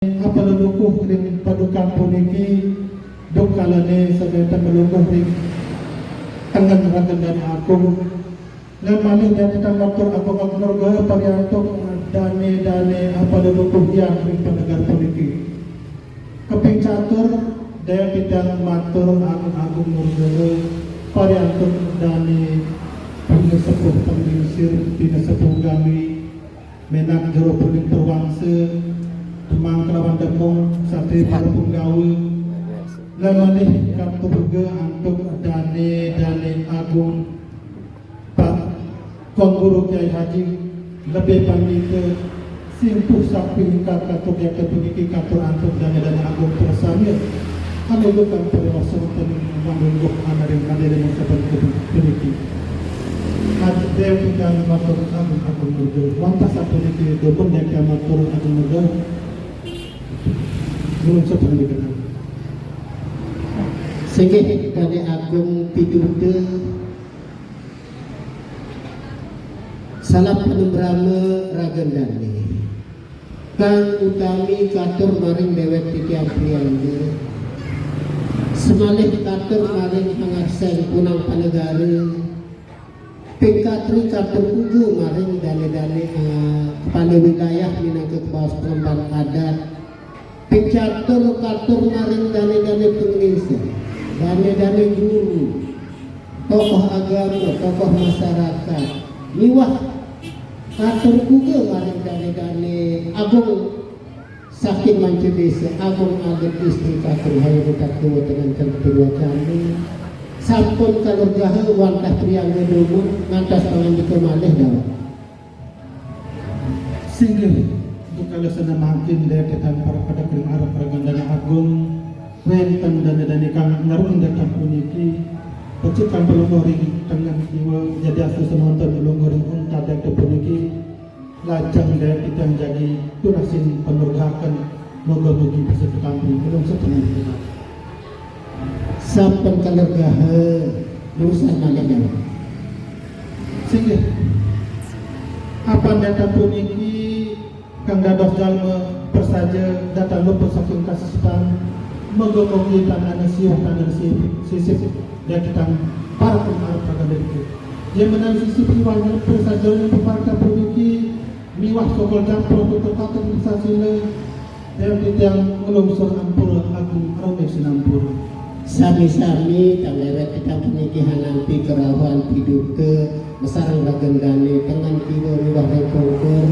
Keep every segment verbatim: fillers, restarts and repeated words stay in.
Apalelukuh ring padukan puniki, duk kalane sameton malungguh ring tengen ragan Dane Agung. Lan malih daya titiang matur agung-agung nugraha pariantuk dane-dane apalelukuh tiang ring panegar puniki. Kaping catur, daya titiang matur agung-agung nugraha pariantuk dane pangsepuh panglingsir, pangsepuh gawi, Menak Jero Puning Purwangsa, Demang kelawan Demung, Satria Pala Punggawa, lan malih katur juga antuk dane-dane agung, Pak Kong Guru Kiai Haji, lebih pandita, simpuh sapi ingkar katur jaka puniki katur antuk dane-dane agung prasarya. Kami dukang pariwasa wonten ing lungguh anaring kadere masa puniki. Haji Dewi dan matur agung-agung murga. Wantah sapuniki dumun dek matur agung murga. Belum sepuniki. Singgih Dane Agung Piduta. Salam panembrama ragan dane. Kang utami katur maring dewek titiang priangga. Semalih katur maring pangarsen punang panegara. Ping katri katur uga maring dane-dane, eh, kepala wilayah minangka kabaos pengemban adat. Ping catur katur maring dane-dane panglingsir, dane-dane guru, tokoh agama, tokoh masyarakat, miwah katur uga maring dane-dane agung saking manca desa, agung alit istri katur hayu tetap dewa dengan wacana. Sampun kalugraha wantah priangga dumun ngantos pangandika malih dawet. Singgih, duk kala sane mangkin dek titiang para pedek ring arep ragan Dane Agung, wenten dane-dane kang ngarung dek puniki, pecik kang pelungguh ring tengen kiwa, jadi astu senonton pelungguh ring untat dek puniki, lajeng dek titiang jagi tunasin panugrahaken, moga mugi bisa ketampi, belum setengah. Sampun kalugraha, durusang malih dawet. Singgih. Apan dek puniki kang dados jalma prasaja datan luput saking kasesetan, moga-moga tan ana siuh tan ana sisip, sisip dek titiang para pengharap raga dek. Yen menawi sisip iwang prasaja ring pamarta puniki, miwah sokol jampro tutur patut sasila, dek titiang nglungsur ampura agung rauh sinampura. Sami-sami kang dewek titiang puniki hanampi karauhan piduka masareng ragan dane tengen kiwa miwah ring pungkur.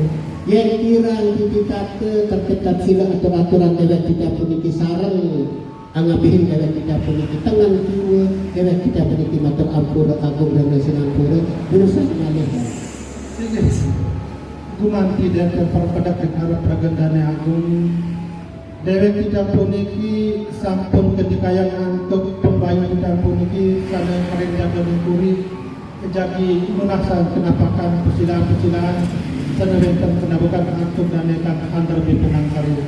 Yen kirang titi tata tertib sila atur-aturan dewek titiang puniki sareng angabihin dewek titiang puniki tengen kiwa, dewek titiang puniki matur ampura agung rauh sinampura, durusang malih dawet. Singgih. Gumanti dek para pedek ring arep ragan Dane Agung. Dewek titiang puniki sampun kandikayang antuk pambayun titiang puniki sane karing jaga lingkuri, jagi nunas kenapakan pesilaan-pesilaan sane wenten kanabukan antuk dane kang kander pipunang karya.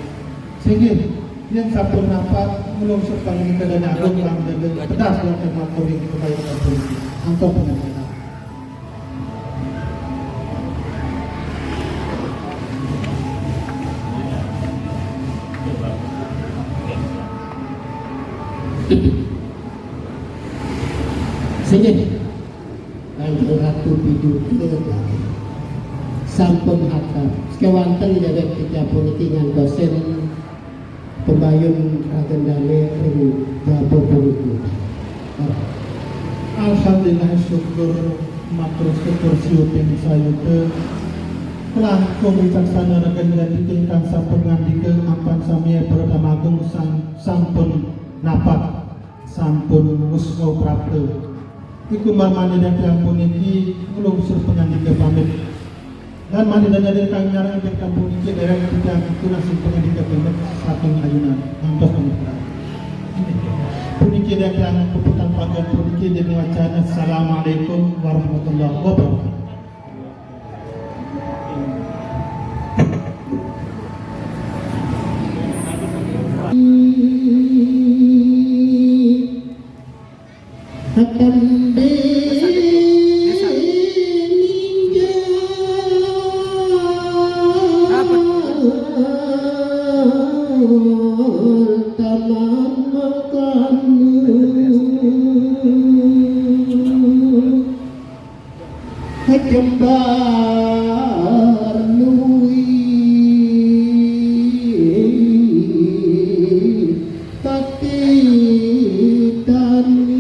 Singgih, yen sampun napak, nglungsur pangandika Dane Agung kang dene pedas lan matur ring pambayun titiang puniki. Antuk pangandikan. Singgih. Kanjeng Ratu Piduka sampun hatur. Sakewanten dewek titiang puniki ngantosin pambayun ragan dane ring jaba puniki. Alhamdulillah, syukur, matur syukur siuting sayuta. Kalangkung wicaksana ragan dane ingkang sampun ngandika, ampun sami para Dane Agung sang-, sampun napak, sampun wus prapta. Iku mamane dek titiang puniki nglungsur pangandika pamit. Lan malih dane kang nyarengin dek titiang puniki dewek titiang tunas ring pangandika pamit saking ayunan ngantos pamit. Puniki dek titiang puputang paget puniki dene wacana. Assalamualaikum warahmatullahi wabarakatuh. Taman mangkana jembar lui pati tani.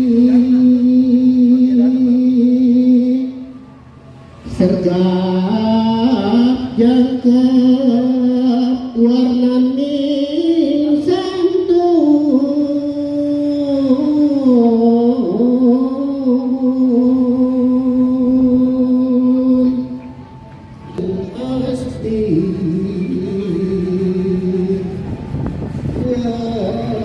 Sergap jangkep warnaning santun. Asti. Wah, wah,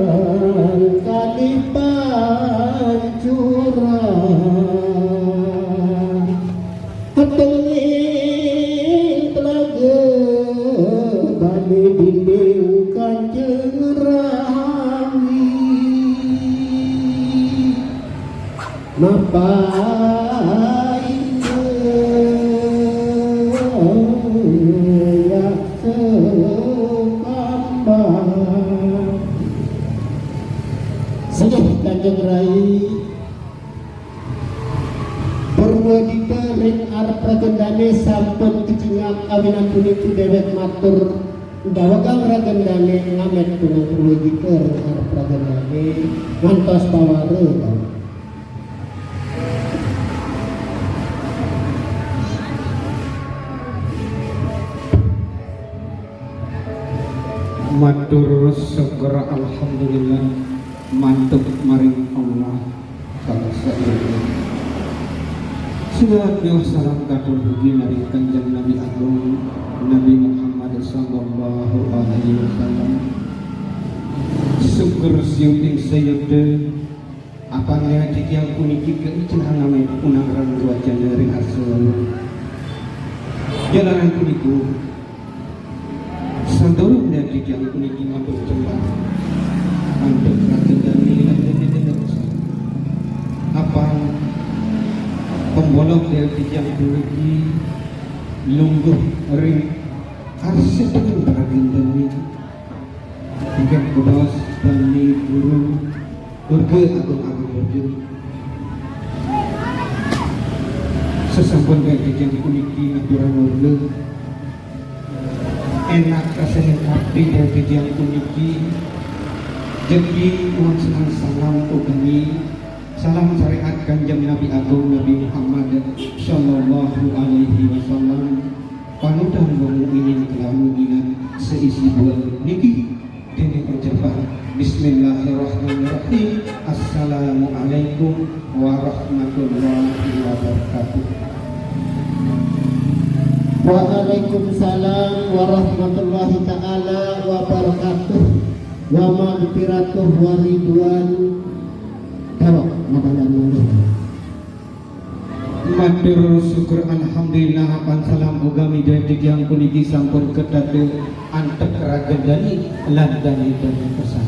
Pinalirang kalih pancuran. Tenging telaga bani dinding Kanjeng Rami. Mapaina yaksa kambang. Singgih Kanjeng Rai. Purwadita ring arep ragendane sampun kecingak, awinan punika dewek matur ndawegang ragendane ngamet tunang Purwadita ring arep ragendane ngantos pawara. Matur syukur alhamdulillah mantuk maring Allah kang saestu. Salawat miwah salam katur puji maring Kanjeng Nabi Agung, Nabi Muhammad sallallahu alaihi wasallam. Syukur siuting sayuda. Apan titiang puniki kaicelan ngamet unang rang wacana ring arsa. Jalaran punika, sadurung titiang puniki matur cembar antuk ragendane lan dene dene. Apan pembolok titiang puniki lungguh ring arsa dengan ragendane. Ingkang kudos Bani Guru Durga Agung Agung Durga. Sesampun titiang puniki ngaturang Durga. Enak rasane ati titiang puniki. Jagi nuwun seneng salam ugami. Salam syariat Kanjeng Nabi Agung Nabi Muhammad sallallahu alaihi wasallam. Panutan wong mukminin kelawan mukminat seisi bulan niki dene ucapan Bismillahirrahmanirrahim. Assalamualaikum warahmatullahi wabarakatuh. Waalaikumsalam warahmatullahi taala wabarakatuh. Wa maghfiratuh wa ridwan. Dawek, mabalan malih. Matur syukur alhamdulillah, apan salam ugami titiang puniki sampun katata antuk raga dane lan dane dane pesan.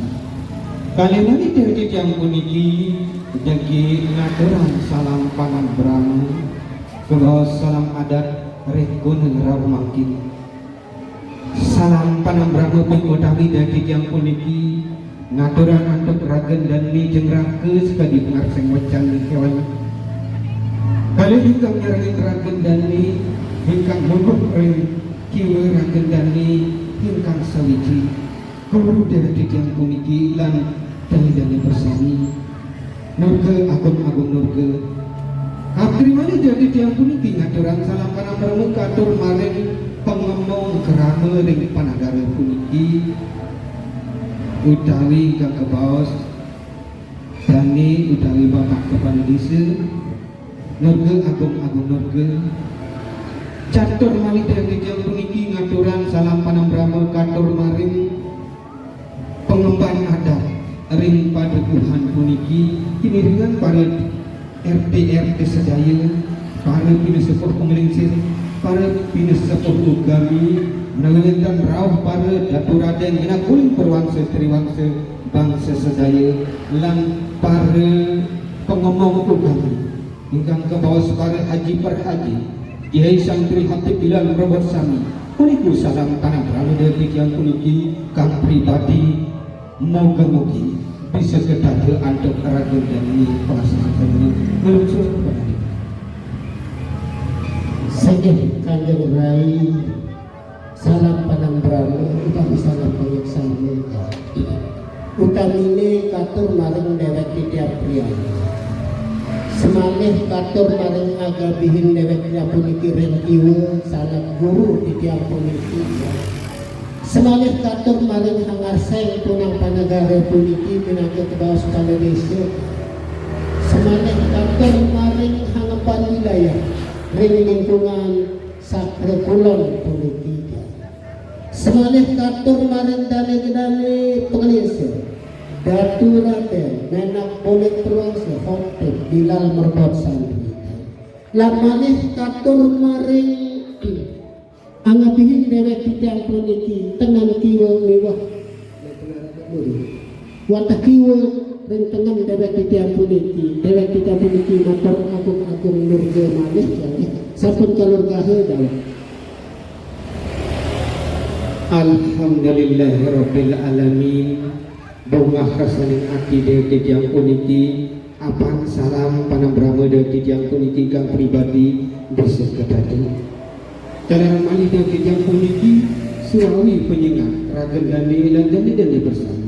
Kalih malih titiang puniki jagi ngaturang salam panambrama, kula salam adat ring gunung rauh mangkin. Salam panambrama ping utami dadi titiang puniki ngaturang antuk raga dane jengraka sakadi pangarseng wecan ning kewan. Kalih ingkang nyarengin raga dane ingkang mungguh ring kiwa raga dane ingkang sawiji. Guru dadi titiang puniki lan dane dane bersani. Nurga agung-agung nurga. Katrimani dadi titiang puniki ngaturang salam panambrama katur maring pangemong krama ring panagara puniki, utawi ingkang kabaos dane utawi bapak kepala desa. Nurga agung-agung nurga. Catur malih dadi titiang puniki ngaturang salam panambrama katur maring pangemban adat ring padukuhan puniki, kiniringan para R T R T sadaya, para pinasepuh panglingsir, para pinasepuh ugami, menawi wénten rauh para Datu Radén genah uling perwangsa triwangsa bangsa sadaya, lan para pangomong ugami ingkang kabaos para haji perhaji, Kiai Santri Hatip Bilal Robot Sami, punika salam panabrama titiang puniki kang pribadi. Moga-mogi bisa ketata antuk raga dane pelaksana ngelungsur kepada. Singgih Kanjeng Rai, salam panambrama utawi salam pangeksana. Utamine katur maring dewek titiang priayi. Semalih katur maring agabihin dewek puniki ring kiwa sanak guru titiang puniki. Semalih katur maring hangarseng punang panegara puniki pinaka kebaos kala desa. Semalih katur maring hangempan wilayah ring lingkungan Sakra Kulon puniki. Semalih katur maring dane gedane panglingsir, Datu Raden, Menak Bolit Perwangsa, Hotep Bilal Merbot Santri. Lan malih katur maring angabihin dewek titiang puniki, tengen kiwa miwah wantah kiwa ring tengen dewek titiang puniki. Dewek titiang puniki matur agung-agung nurga malih, sampun kalurgaha dawet. Alhamdulillahirabbil alamin. Bungah rasaning ati dewek titiang puniki, apan salam panambrama dewek titiang puniki kang pribadi bisa katata. Jalaran malih dewek titiang puniki surawi panyengat ragan dane lan dane-dane bersama.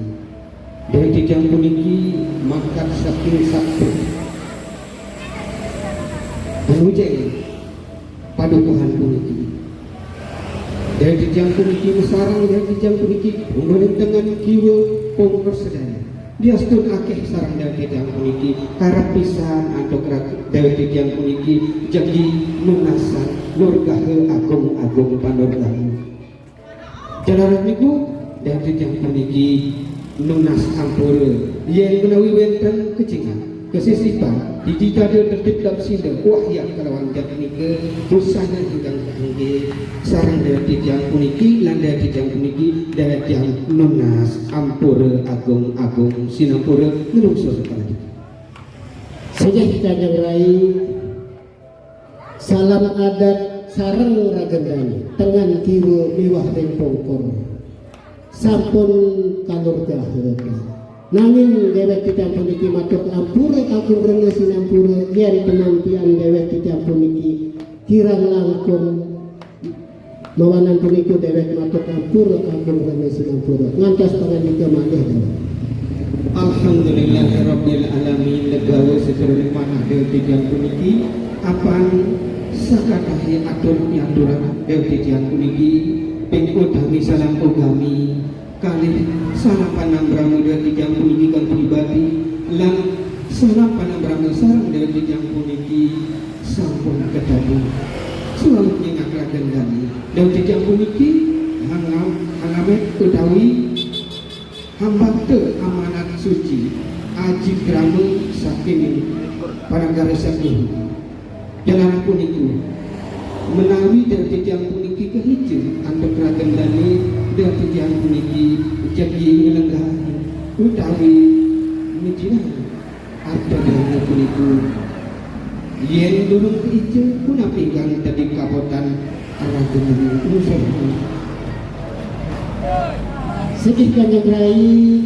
Dewek titiang puniki mangkat saking sakti panujeng padukuhan puniki. Dewek titiang puniki masareng dewek titiang puniki, pungguling tengen kiwa pungkur sedaya. Diastun akeh sareng dewek titiang puniki, karep pisan antuk rak-, dewek titiang puniki jagi nunasang nurgaha agung-agung panurgaha. Jalaran niku, dewek titiang puniki nunas ampura, yen menawi wenten kecingan, kesisipan, didikada tetep dapsinda, wahya kalawan jatnika, busana ingkang kangge, sareng dewek titiang puniki, lan dewek titiang puniki, dewek titiang nunas ampura agung-agung sinampura nglungsur panandika. Singgih Kanjeng Rai, salam adat sareng ragendane, tengen kiwa miwah ring pungkur. Sampun kalurgaha. Nanging dewek titiang puniki matur ampura agung rena sinampura, yen panampian dewek titiang puniki kirang langkung. Mawanan punika dewek matur ampura agung rena sinampura. Ngantos pangandika malih dewek. Alhamdulillahirabbil alamin, legawa sajeroning manah dewek titiang puniki, apan sakatahe atur piaturang dewek titiang puniki, ping utami salam ugami, kalih salam panambrama dewek titiang puniki kang pribadi, lan salam panambrama sareng dewek titiang puniki sampun katata. Selalu nyengat ragan dane. Dewek titiang puniki hangam-, hangamet utawi hambata amanat suci aji krama saking panagara Sangguh. Jalaran punika, menawi dewek titiang puniki kahica antuk ragan dane, dewek titiang puniki jagi nglenggahi utawi mijilani arta dane punika. Yen durung kaica, punapi kang dadi kapotan ragan dane? Nggih. Sedih Kanjeng Rai,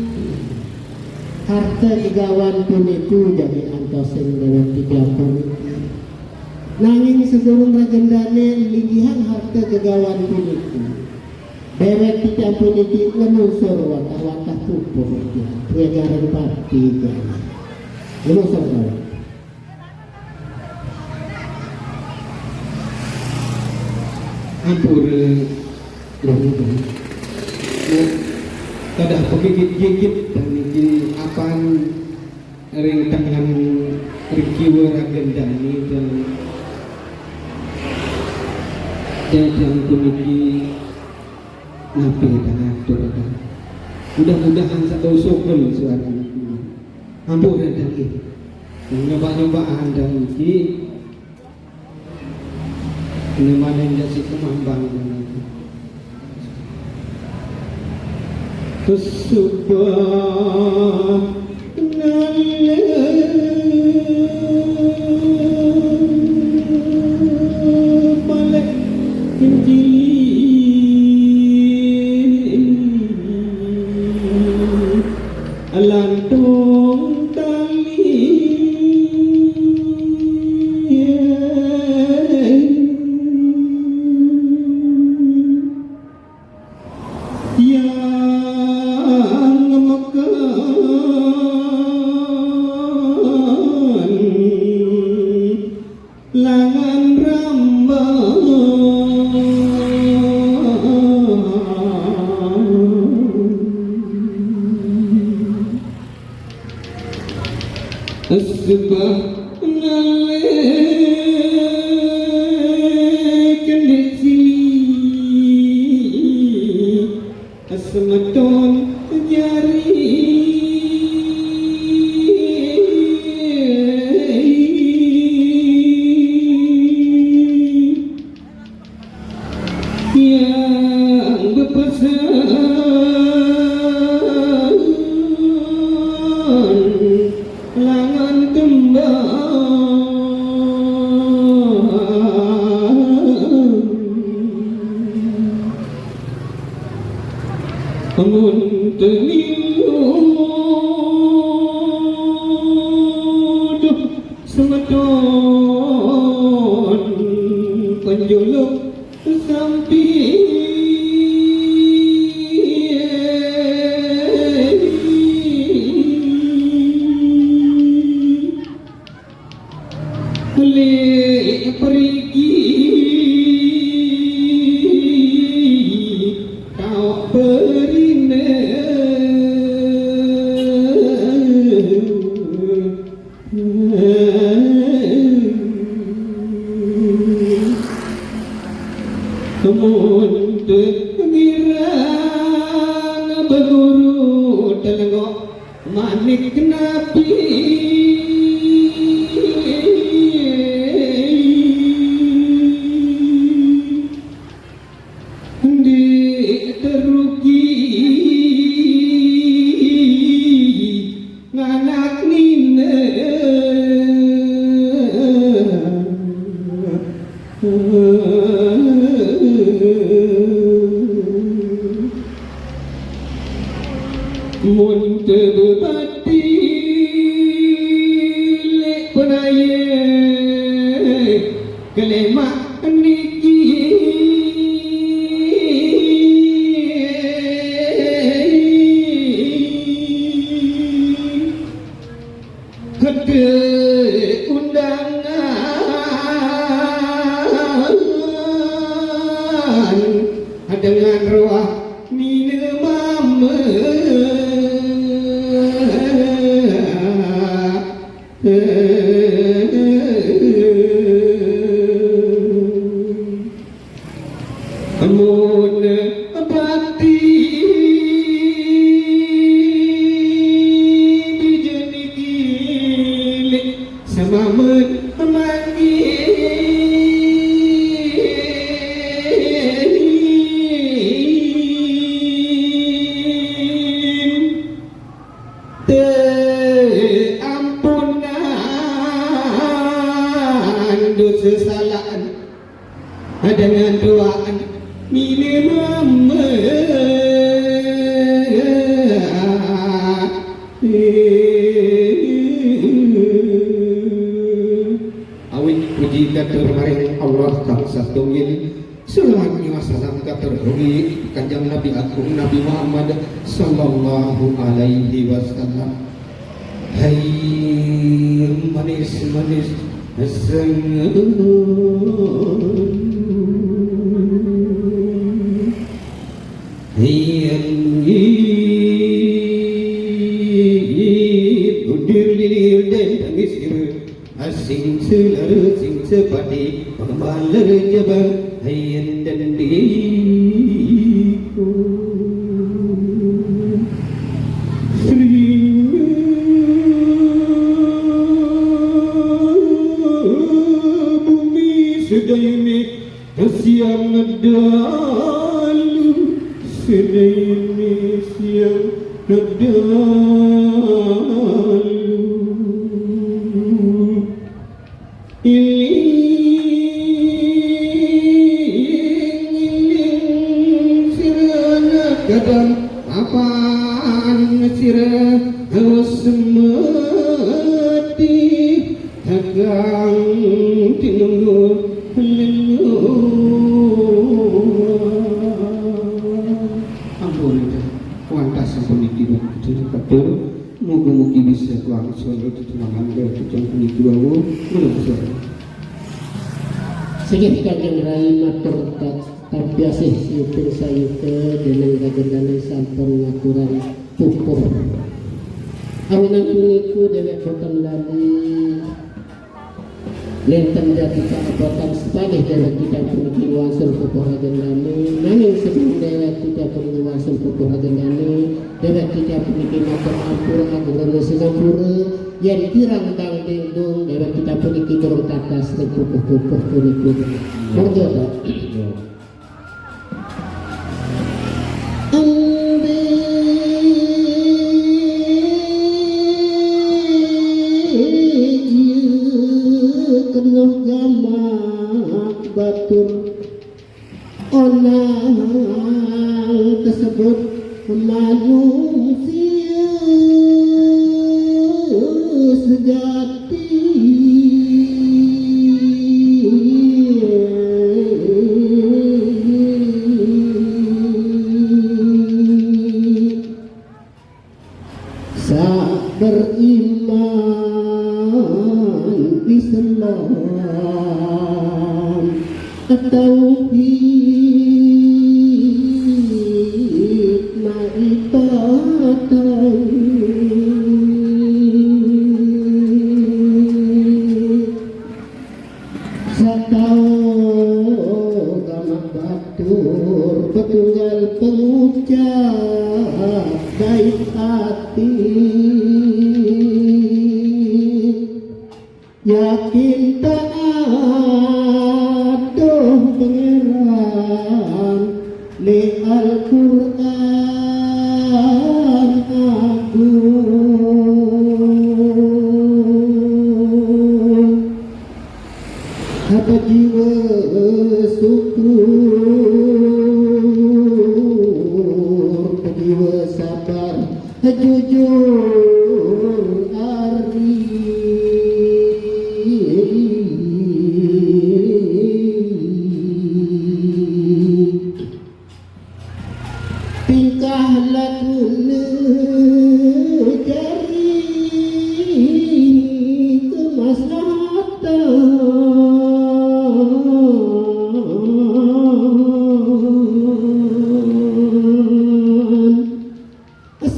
harta gegawan punika jagi antosin dewek titiang puniki. Nanging sadurung ragan dane linggihan harta gegawan punika, dewek titiang puniki nglungsur wantah-wantah pupuh, ya, Tri Gareng Pati, ya. Nglungsur dawet. Ampura, lho, nah, tadah pagigit-gigit dan niki apan ring tengen ring kiwa ragan dane dan dadiang puniki napi kang atur, kan? Mudah-mudahan sadosa pun suara niku. Ampun, Raden, nggih. Nyoba-nyoba andang iki. Nemanin jak si kemambang. Kesuka nale balik kencili. Lantung tali yang makan langan rambang. Sebab ngalih kendit sini semeton jari. Yang bepesan langan tembang. Amun temilu duh semeton penjuluk sampi. Lek perigi tau berine. Amun tu ngirang beguru telengok manik napi. Ndik terugi nganak nine. Mun tebebati lek penaye kelemak niki. Hete undangan dengan roh nine mame. Amun bati bijani gilik samamen manggil. Teampunan dosa salaan dengan doaan nine mame. Awit puji katur maring Allah kang satunggal. Selawat miwah salam katur mugi Kanjeng Nabi Agung Nabi Muhammad sallallahu alaihi wasallam. Hai manis-manis sengon. Hai budir lilir dan tangis. Asing selara sing sepati pembaler jaba hayan dan diku. Sri Sedayana siang dalu, sedayana siang dalu. Iling-iling sira kadang apan sira harus mati. Takang tinunggu lenu. Ampun, Ida. Kuantas sampun niki waktu katur. Mugi-mugi bisa langkung tetulanan dhateng puniki wau. Menungso. Singgih Kanjeng Rai matur ta-, tampi asih sayuta sayuta dening Raden Dane sampun ngaturang pupuh. Awinan punika dewek boten lali nenten jati kaabatan sepalih dewek titiang puniki wangsul pupuh Raden Dane, nanging sedurung dewek titiang puniki wangsul pupuh Raden Dane, dewek titiang puniki matur ampura Agung Rena Singapura, yen kirang dang dingdung dewek titiang puniki durung tatas ring pupuh-pupuh puniki. Monggo, Pak. Embé kena gamak batur, onang kasebut manusia sejati. Sa beriman Islam tauhid maitatau. Satau gamak batur, petunggal pengucap baik hati. Yakin tak ada pangeran, ni Al-Quran Agung. Apa jiwa syukur, apa jiwa sabar, jujur ari. Tingkah lakune jari kemaslahatan.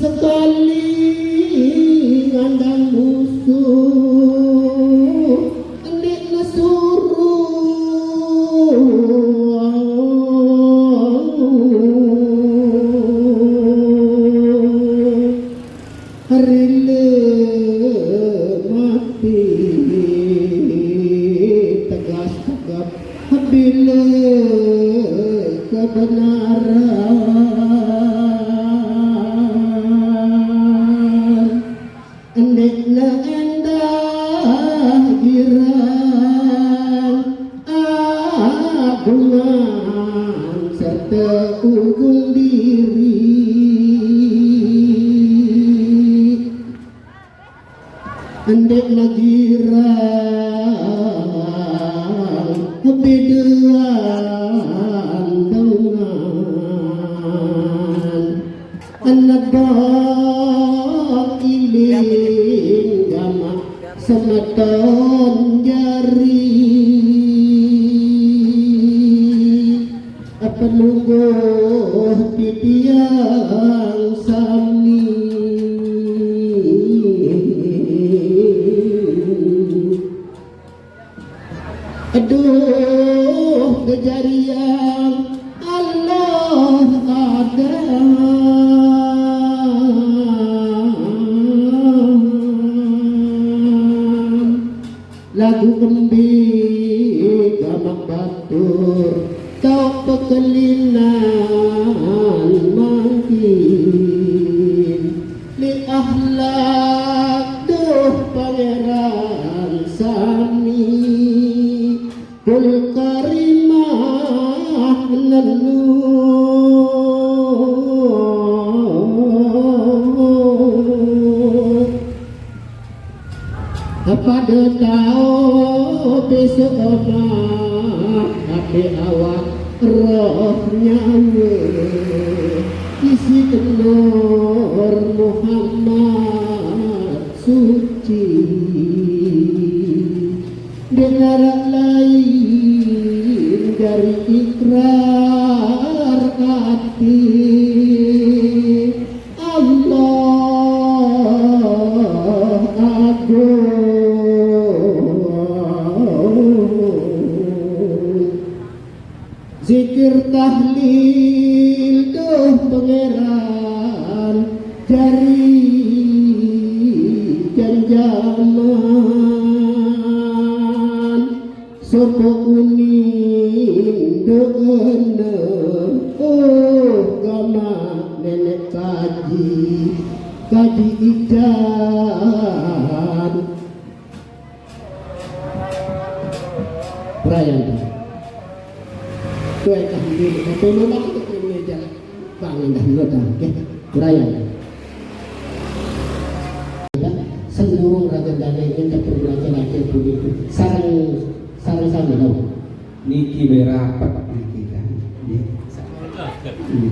Sekali ngandang musuh, enik nesuruh. Rela mati tegas tegap bila kebenaran. Endikna endah girang agungan serta ujung diri. Endikna girang bedaan dengan Anedok iling gamak semeton jari. Pelungguh titiang sami. Aduh, kejarian Allah Adam. Lagu kembik gamak Atur tau pekelinan mangkin li ahlak duh pangeran sami kul karimah nenu. Pada tau besok mah, ape awak roh nyawa isi tenor Muhammad suci. Dengar lain dari ikrar hati. Allah agung. Zikir tahlil duh pangeran jari janjaman. Sopo uning do'en, oh, gamak nenek kaji, kaji ican. Perayan. Tuai kaji, kopi mama kita kena jalan. Bang, indah, indah, oke. Perayan. Senung raga dane ing perguruan laki punika. Sareng, sareng sami tau. Niki we rapet niki kan. Nggih. Hmm.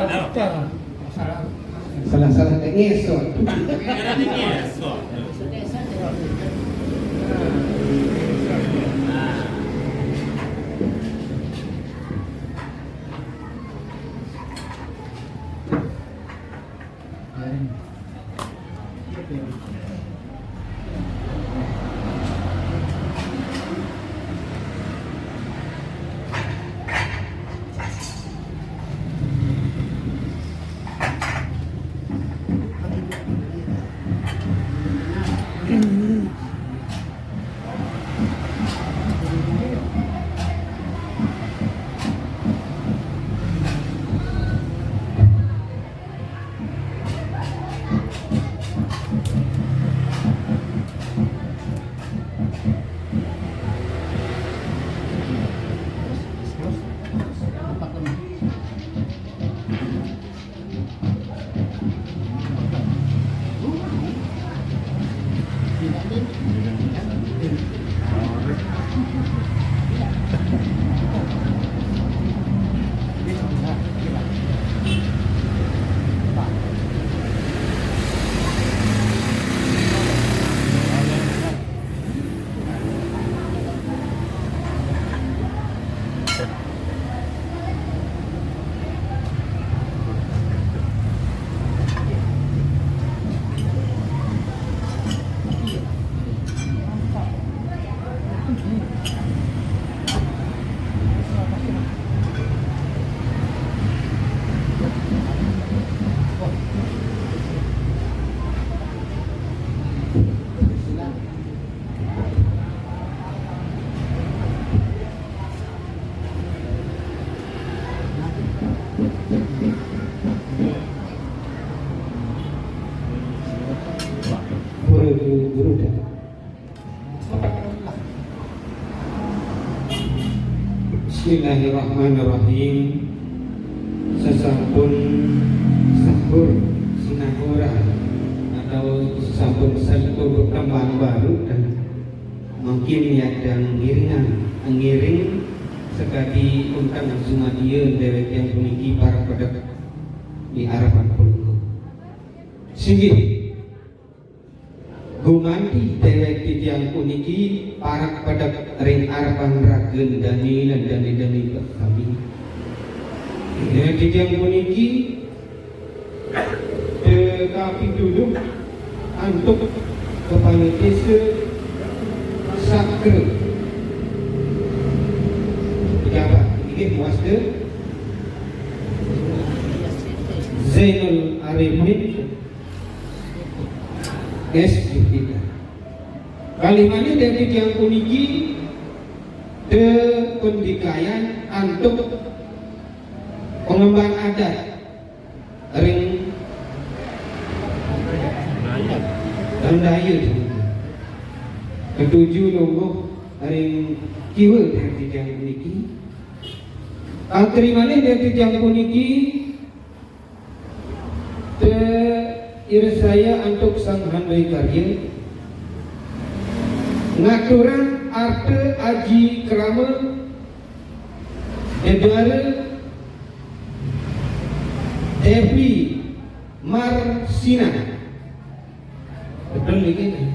Rapet. Salah-salah nek ngesot. Bismillahirrahmanirrahim. Sasampun sahur sinahura atau sasampun sentuh teman baru dan mungkin yadang ngiringan, ngiring sekadi ingkang sumadya dewek yang puniki para pedek di arepan pelungguh. Singgih. Gumanti dewek titiang puniki parak pedek ring arepan ragan dane lan dane-dane sami. Dewek titiang puniki kapituduh antuk kepayutisa sakra pejabat inggih muasda Zainul Arifin S J P K. Kalih malih dadi tiang puniki te pendikayan antuk pengemban adat ring Rendaya. Ketuju lungguh ring kiwa dadi tiang puniki. Kalih malih dadi tiang puniki te irsaya antuk Sang Handai Karya ngaturang arta aji krama dedara Devi Marsina. Betul niki?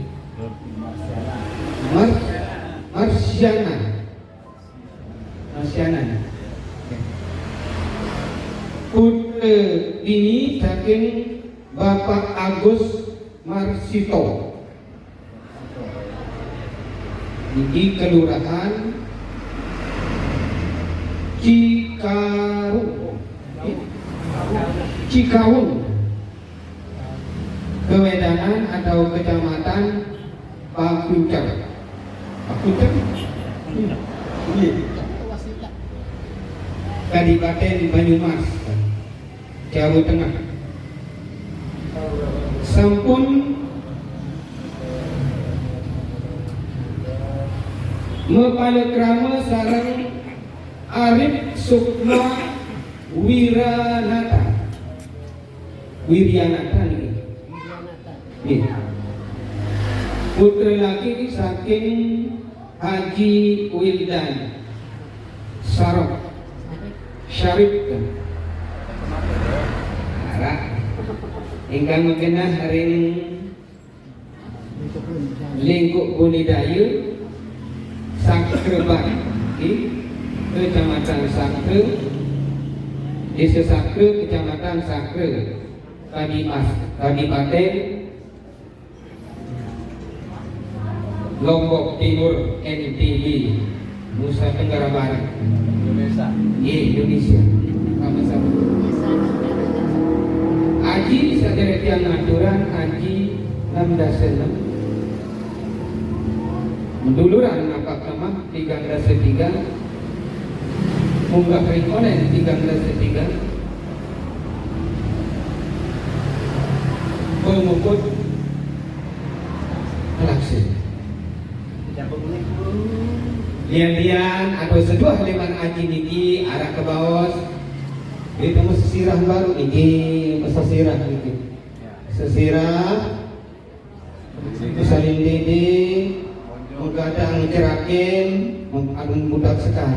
Mar Marsiana. Marsiana. Putra ini saking Bapak Agus Marsito. Niki Kelurahan Cikaru, Cikaun, Kewedanan atau Kecamatan Pakunceng. Pakunceng? Iya. Kadipaten Banyumas, Jawa Tengah. Sampun mapalakrama sareng Arif Sukma Wiranata. Wiryanata niki. Nggih. Putra laki saking Haji Wildan Sarok Syarif. Arah ingkang magenah ring lingkup budidaya Sakra Bakti, Kecamatan Sakra, Desa Sakra, Kecamatan Sakra, Kadimas-, Kadipaten Lombok Timur, N T B, Nusa Tenggara Barat. Indonesia. Nggih, Indonesia. Sama-sama. Aji sadaya tiang ngaturan, aji enam dasa enam. Meduluran napak lemah tigang dasa tiga. Munggah ring onen tigang dasa tiga. Pemuput pelaksana. Lian-lian atau seduah liman aji niki arah kabaos. Kita mesesirah baru niki, mesesirah niki. Sesirah, salin dede, menggadang ceraken, meng-, agung budak sekar.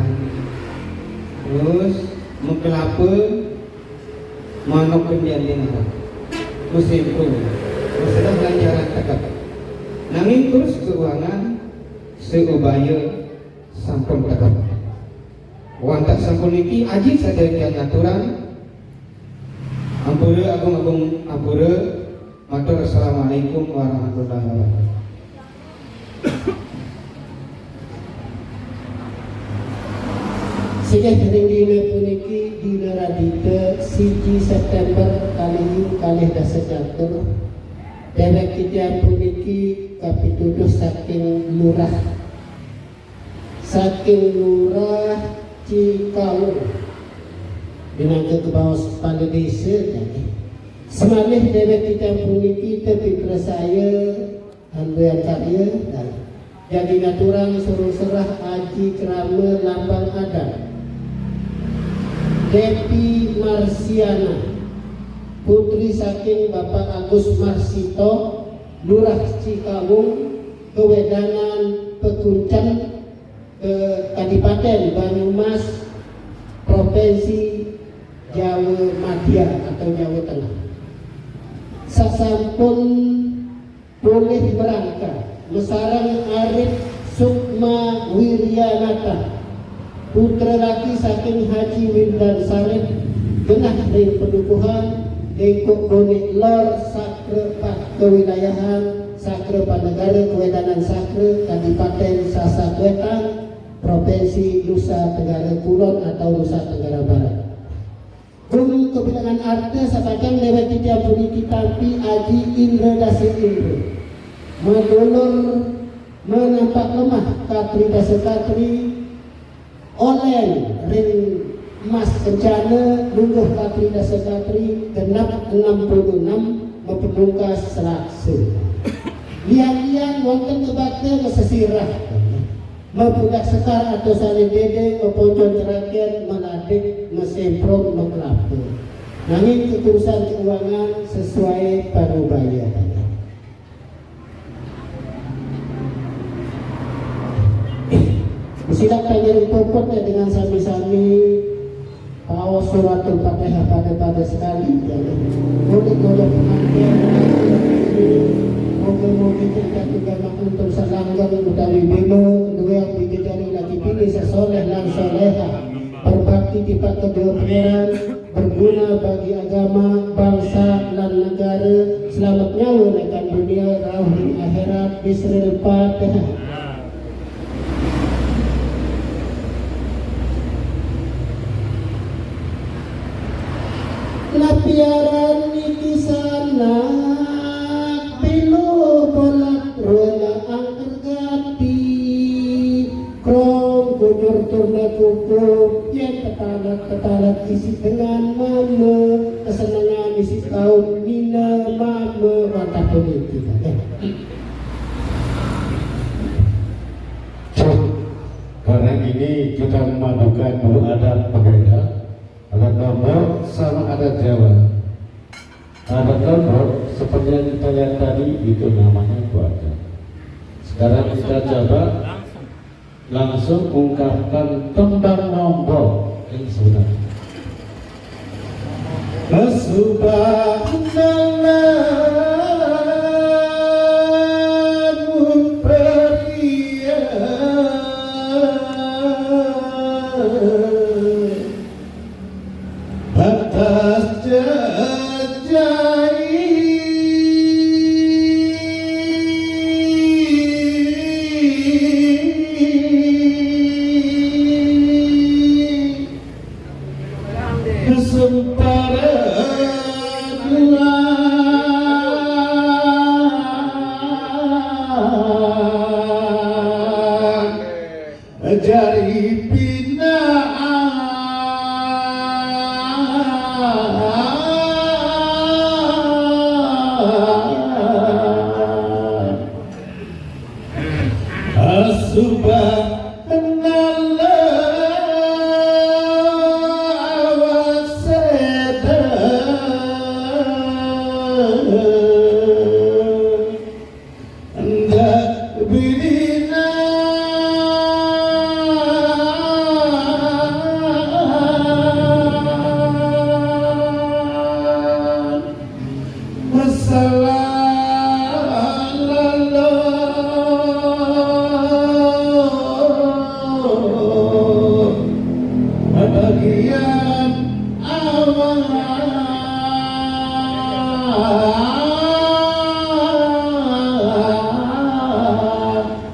Terus, mengkelapa, manuk kendian dina. Musim pun, masalah lancaran tegap. Nanging terus keuangan, seubaya, sampun tegap. Wantah sampun niki, aji sadaya tiang ngaturan. Ampura, agung-agung ampura. Matur, assalamualaikum warahmatullahi wabarakatuh. Singgih ring dina puniki, dina Radita, siji September, kalih ewu kalih dasa catur. Dewek titiang puniki kapituduh saking lurah, saking Lurah Cikaung. Minangka kabaos kepala desa, nggih. Semalih dewek titiang puniki tepitresaya Handuyan Karya, dan jagi ngaturang suruh serah aji krama lambang adat. Depi Marsiana, putri saking Bapak Agus Marsito, Lurah Cikawung, Kewedanan Pekuncen, ke Kadipaten Banyumas, Provinsi Jawa Madya atau Jawa Tengah. Sasampun polih merangka, masareng Arif Sukma Wiryanata, putra laki saking Haji Wildan Sarip, genah ring padukuhan, lingkup Bonik Lor, Sakra Pak Kewilayahan, Sakra Panegara Kewedanan Sakra, Kadipaten Sasak Wetan, Provinsi Nusa Tenggara Kulon atau Nusa Tenggara Barat. Guru kebilangan arta sapacang dewek titiang puniki tampi Aji Indra Dasa Indra. Madulur Menampak lemah katri dasa katri, olen ring Mas Kencana, lungguh katri dasa katri, genep enam puluh enam, mapamungkas selaksa. Lian-lian wonten ngebakta masesirah. Mapudak sekar atau sane dede, maponcon ceraken, maladik, masemprong, makelapa. Nanging kekurusan keuangan sesuai panubaya. Silak panjang puput ya dengan sami-sami. Paos suratul Fatihah pada-pada sekali, ya. Mugi-mugi pengantin, mugi-mugi tingkat juga maklum salanggang utawi belo, dua yang dijejari lagi pilih sesoleh lan soleha, berbakti tipat kedua pangeran, berguna bagi agama, bangsa, lan negara, selamat nyawa nekan dunia, rauh ring akhirat, bisril Fatihah. Napi aran niki sanak, pilu bolat rola angker gati, krong kujur turna kukup, yen ketalat-ketalat isi dengan mama, kesenengan isi kaum nina mama, wantah puniki. Karena ini kita memadukan dua adat berbeda, adat Lombok sama adat Jawa. Adat Lombok seperti yang kita lihat tadi itu namanya kuaca. Sekarang kita coba langsung ungkapkan tembang Lombok yang sebenarnya. Subhanallah mumperian atas jejai. Sempara jari pinaan. Subhanallah wa salam. Ndak bidina. Masalah lalu bagian awal.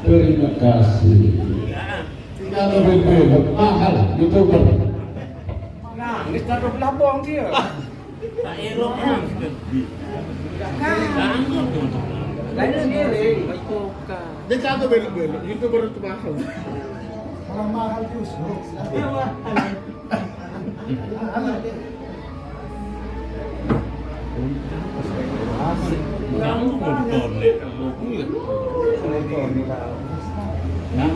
Terima kasih. Tinggal lebih mahal YouTuber. Nah, ini taruh labong dia. Tak elok, Bang. Lain sendiri. Dia kata belok-belok, YouTuber itu mahal. Kalau mahal terus, bro. Kamu mau ditorne, kamu. Nah.